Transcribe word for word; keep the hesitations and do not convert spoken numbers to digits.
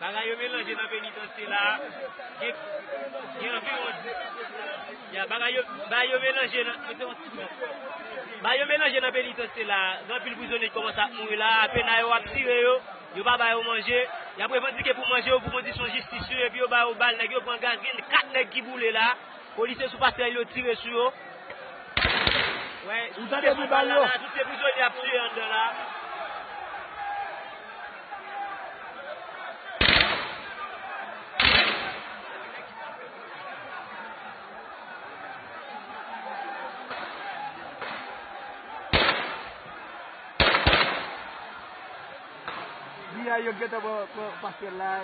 Bagay yo melanje nan penitansye la. Gen, gen anviwon, ya, bagay yo, bagay yo melanje nan, mete yon ti nan. Bagay yo melanje nan penitansye la. Gen anpil prizonye ki kòmanse ap mouri la. Apena yo ap tire yo. Yo pa ba yo manje. Y ap revandike pou manje yo, pou kondisyon jistis yo. Epi yo ba yo bal, nèg yo pran gaz. Gen kat nèg ki boule la. Polisye sou pasrèl yo tire sou yo. Wè, ou tande bri bal yo? Tout se prizonye ap tiye anndan la. Biyay yo gentan pran, pran pasrèl la.